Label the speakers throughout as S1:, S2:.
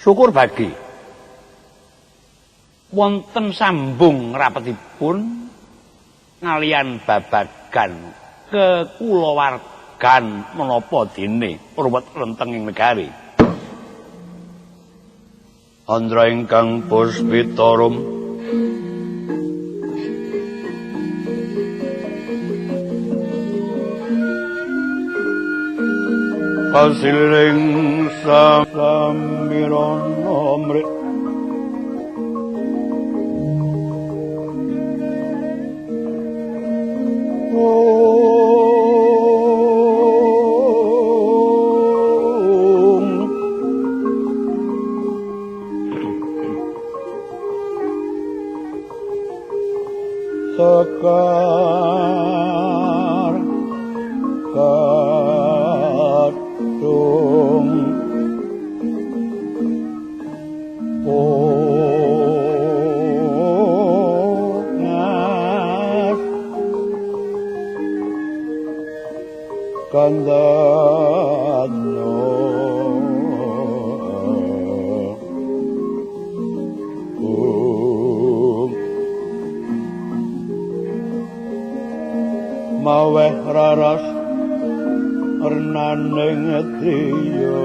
S1: Syukur bagi wonten sambung rapetipun ngalian babagan kekulawargan menapa dene ruwet rentenging negari. Andra ingkang puspitarum kasiling samirana mrik sekar kadung pongas kandhano maweh raras renaning driya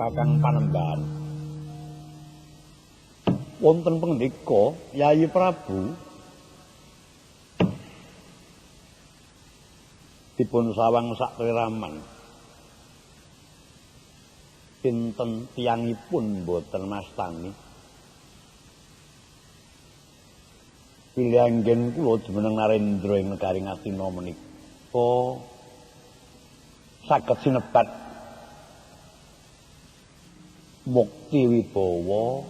S1: Kakang Panembahan. Wonten pangndika Yayi Prabu dipun sawang sakliraman. Pinten tiyangipun boten mastani. Bilih anggen kula jumeneng Narendra ing negari Ngastina menika saged sinebat mukti wibawa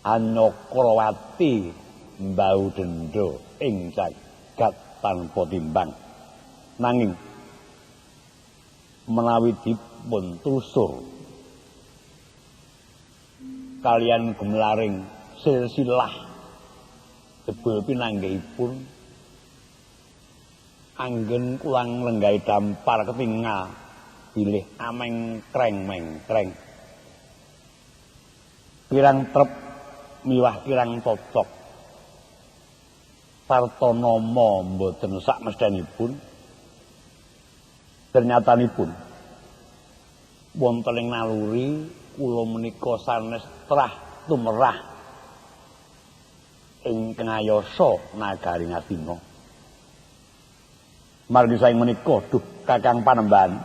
S1: Anyakrawati mbau denda ing jagat tanpa timbang. Nanging menawi dipun tusur kalian gumlaring silsilah jebul pinanggihipun anggen kula nglenggahi dampar ketingal bilih amengkreng-mengkreng kirang trep miwah kirang cocok sarta nama mboten sakmesthenipun. Ternyatanipun wonten ing naluri kula menika sanes trah tumerah ing kangayasa nagari Ngastina. Margi saking menika duh Kakang Panembahan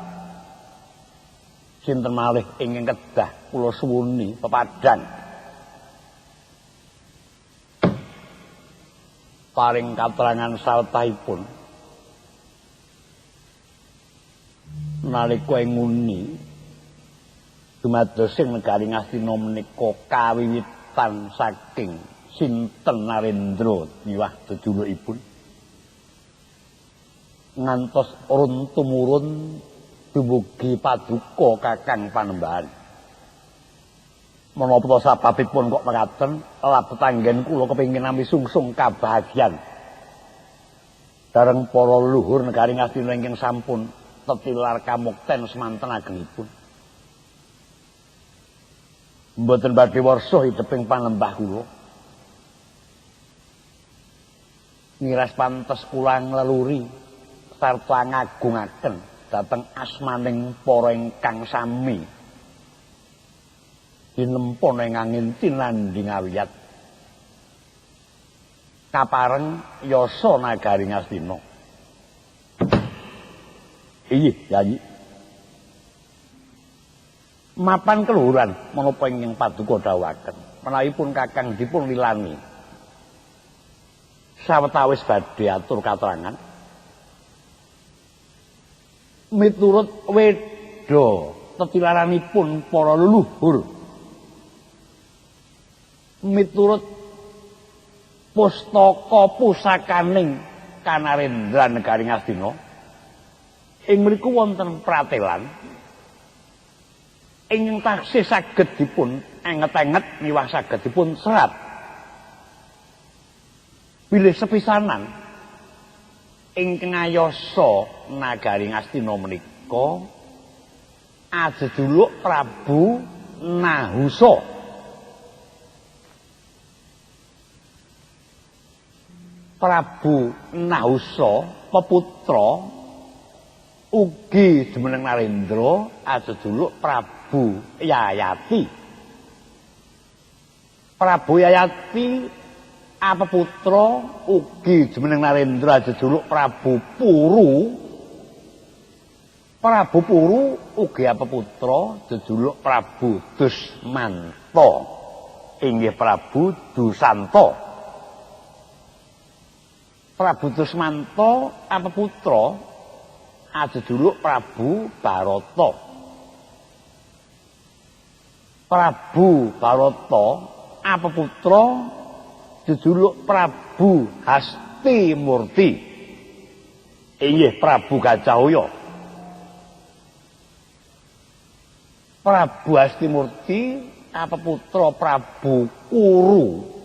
S1: sinten malih ingkang kedah kula suwuni pepadang paring katrangan sartahipun nalika ing nguni dumados ing negari Ngastina menika kawiwitan saking sinten Narendra miwah jejulukipun ngantos urun tumurun dumugi paduka Kakang Panembahan. Menapa ta sababipun kok mekaten labet anggen kula kepengin nami sungsung kabahagian bareng para luhur negari Ngastina ingkang sampun tetilar kamukten semanten agengipun. Mboten badhe warsa hideping panlembah kula. Ngiras pantes kula ngleluri sarta ngagungaken dhateng asmaning para ingkang sami dinempon ing angin tinandhing awiyat kapareng yasa nagari Ngastina. Iya, Yayi. Mapan keluhuran menapa ingkang paduka dawuhaken menawi pun Kakang dipun lilani sawetawis badhe atur katrangan. Miturut weda tetilaranipun para leluhur, miturut pustaka pusakaning Kanarendra negari Ngastina, ing mriku wonten pratelan ingkang taksih saged dipun anget-anget miwah saged dipun serat. Bilih sepisanan ingkang ayasa nagari Ngastina menika ajejuluk Prabu Nahusa. Prabu Nahusa peputra ugi jumeneng Narendra ajejuluk Prabu Yayati. Prabu Yayati apeputra ugi jumeneng Narendra jejuluk Prabu Puru. Prabu Puru ugi apeputra jejuluk Prabu Dusmanta, inggih Prabu Dusanta. Prabu Dusmanta apeputra ajejuluk Prabu Barata. Prabu Barata apeputra jejuluk Prabu Hastimurti, inggih Prabu Gajahaya. Prabu Hastimurti apeputra Prabu Kuru.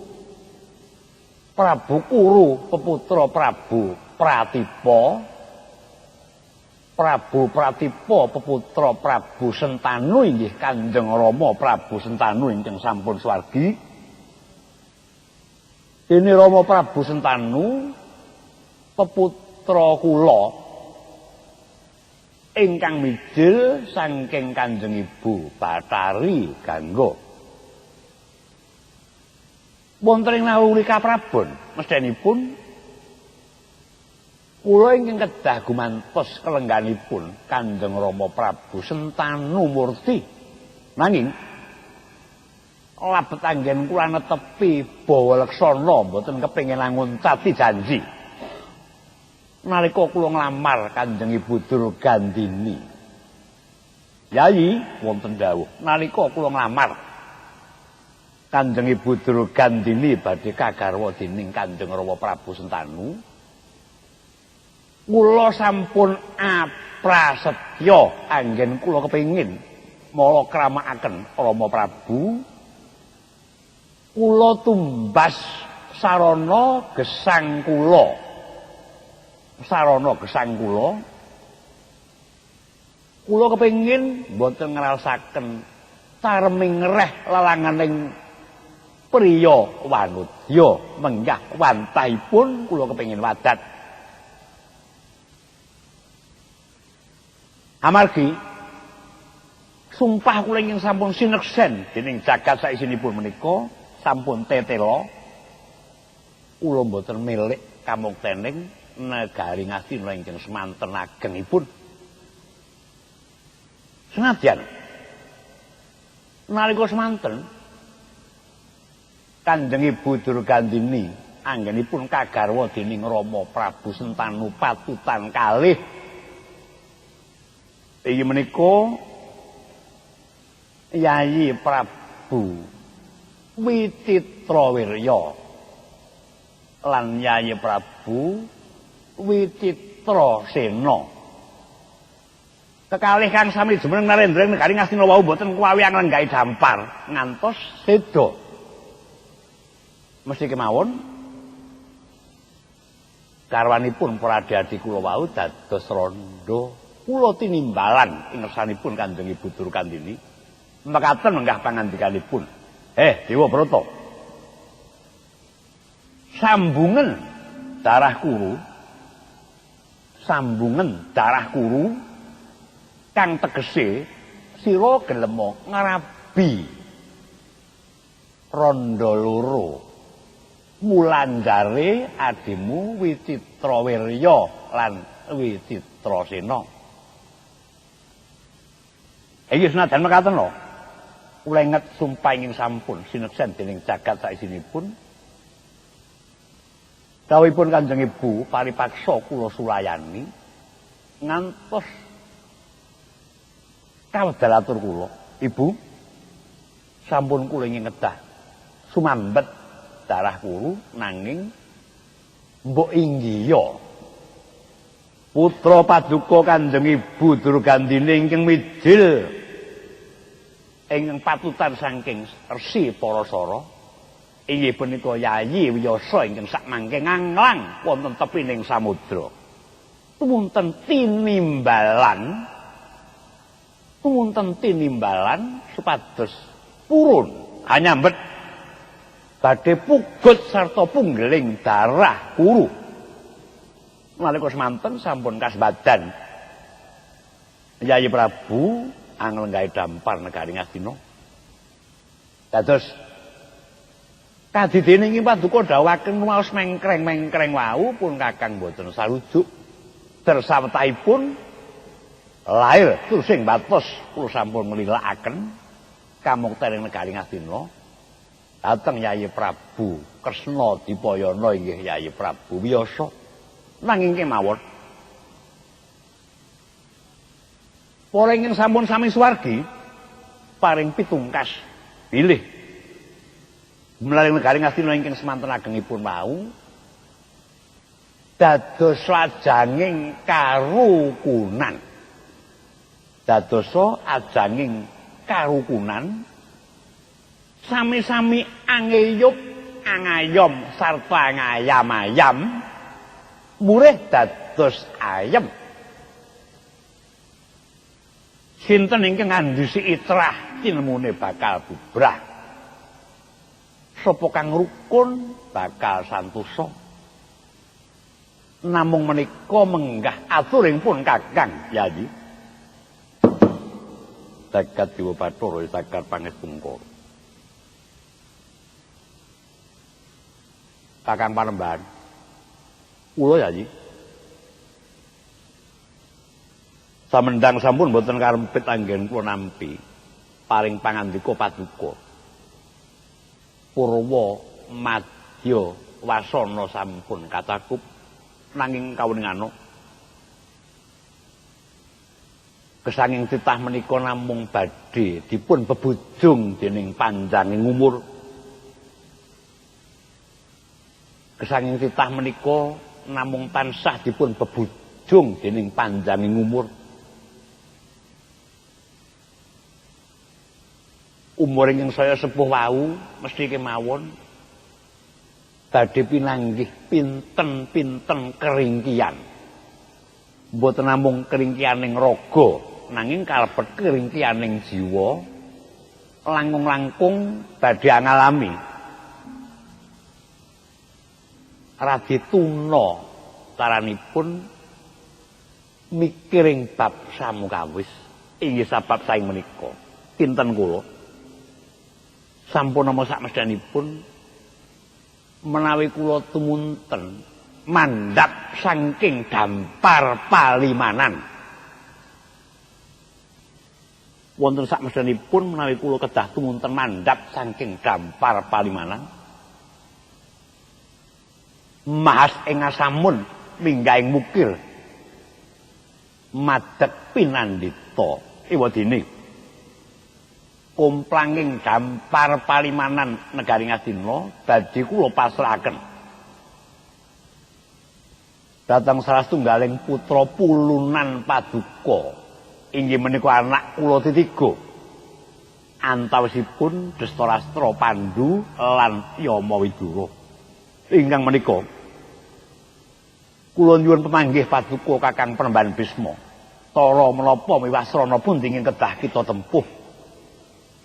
S1: Prabu Kuru peputra Prabu Pratipa. Prabu Pratipa peputra Prabu Sentanu, inggih Kanjeng Rama Prabu Sentanu ingkang sampun swargi. Dene Rama Prabu Sentanu peputra kula ingkang mijil saking Kanjeng Ibu Bathari Gangga. Wonten ing naluri kaprabon mesthenipun kula ingkang kedah gumantos kelengganipun Kanjeng Rama Prabu Sentanu Murti. Nanging labet anggen kula netepi bawa leksana mboten kepengin nguncati janji. Nalika kula nglamar Kanjeng Ibu Durgandini, Yayi wonten dawuh, nalika kula nglamar Kanjeng Ibu Durgandini badhe kagarwa dening Kanjeng Rama Prabu Sentanu, kula sampun aprasetya anggen kula kepengin mala kramakaken Rama Prabu. Kula tumbas sarana gesang kula. Sarana gesang kula. Kula kepengin mboten ngraosaken tareming ngreh lalanganing priya wanudya menggah wantahipun kula kepengin wadat. Amargi sumpah kula ingkang sampun sineksen dening jagat saisinipun menika sampun tetela, kula mboten milik kamuktening negari Ngastina ingkang semanten agengipun. Senadyan nalika semanten Kanjeng Ibu Durgandini anggenipun kagarwa dening Rama Prabu Sentanu patutan kalih, inggih menika Yayi Prabu Wicitrawirya lan Yayi Prabu Wicitrasena. Kekalih kang sami jumeneng Narendra negari Ngastina wau mboten kuwawi nglenggahi dampar ngantos seda. Mesti kemawon garwanipun para adi-adi kula wau dados randha kula tinimbalan ing ngersanipun Kanjeng Ibu Durgandini. Mekaten menggah pangandikanipun. Dewa Brata, sambungen darah Kuru, sambungen darah Kuru kang tegese sira gelema ngrabi randha loro mulanjare adimu Wicitrawirya lan Wicitrasena. Iki senajan mekaten lho, kula inget sumpah ingkang sampun sineksen dening jagat saisinipun. Dawuhipun Kanjeng Ibu paripaksa kula sulayani ngantos Kawedal atur kula, Ibu. Sampun kula ingin ngedah sumambet darah Kuru nanging mbok inggiya putra paduka Kanjeng Ibu Durgandini ingkang mijil ingkang patutan saking Resi Parasara inggih punika Yayi Wiyasa ingkang sakmangke nganglang wonten tepining samudra. Tumunten tinimbalan supados purun anyambet badhe pugut sarta punggeling darah Kuru. Nalika semanten sampun kasbadan Yayi Prabu anglenggahi dampar negari Ngastina. Dados kadidene ing paduka dawuhaken waos mengkreng-mengkreng wau pun kakang boten sarujuk. Tersawetahipun lair sing batos kula sampun nglilakaken kamukten ing negari Ngastina dhateng Yayi Prabu Kresna Dipayana inggih Yayi Prabu Wiyasa. Nanging kemawon para ingkang sampun sami suwargi paring pitungkas bilih mlaring negari Ngastina ingkang semanten agengipun wau dados ajanging karukunan. Dadosa ajanging karukunan sami-sami angeyup angayom sarta ngayam-ayam murih dados ayem. Sinten ingkang ngandhusi itrah tinemune bakal bubrah. Sapa kang rukun bakal santosa. Namung menika menggah aturing pun kakang Yayi. Tekad Dewa Bathara sakar pangestungkara. Kakang Panembahan. Kula Yayi. Samendang sampun mboten karempit anggen kula nampi paring pangandika paduka. Purwa madya wasana sampun kacakup nanging kawuningana kesanging titah menika namung badhe dipun bebujung dening panjanging umur. Kesanging titah menika namung tansah dipun bebujung dening panjanging umur. Umur ingkang saya sepuh wau mesti kemawon badhe pinanggih pinten-pinten keringkian. Mboten namung keringkianing raga, nanging kalebet keringkianing jiwa langkung-langkung badhe ngalami. Radi tuna caranipun mikiring bab samukawis. Inggih sabab saing menika kinten kula sampun nama sakmesthenipun menawi kula tumunten mandhap saking dampar palimanan. Wonten sakmesthenipun menawi kula kedah tumunten mandhap saking dampar palimanan mahas ing asamun minggahing mukir madhep pinandita. Ewadene komplanging dampar palimanan negari Ngastina badhe kula pasrahaken dhateng salah setunggaling putra pulunan paduka inggih menika anak kula titiga antawisipun Destarastra Pandu lan Yama Widura. Ingkang menika kula nyuwun pemanggih paduka Kakang Panembahan Bisma. Tara menapa miwasrana pundi ingkang kedah kita tempuh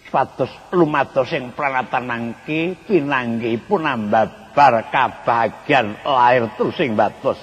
S1: supados lumados ing pranatan mangke pinanggihipun ambabar kabahagian lair trusing batos.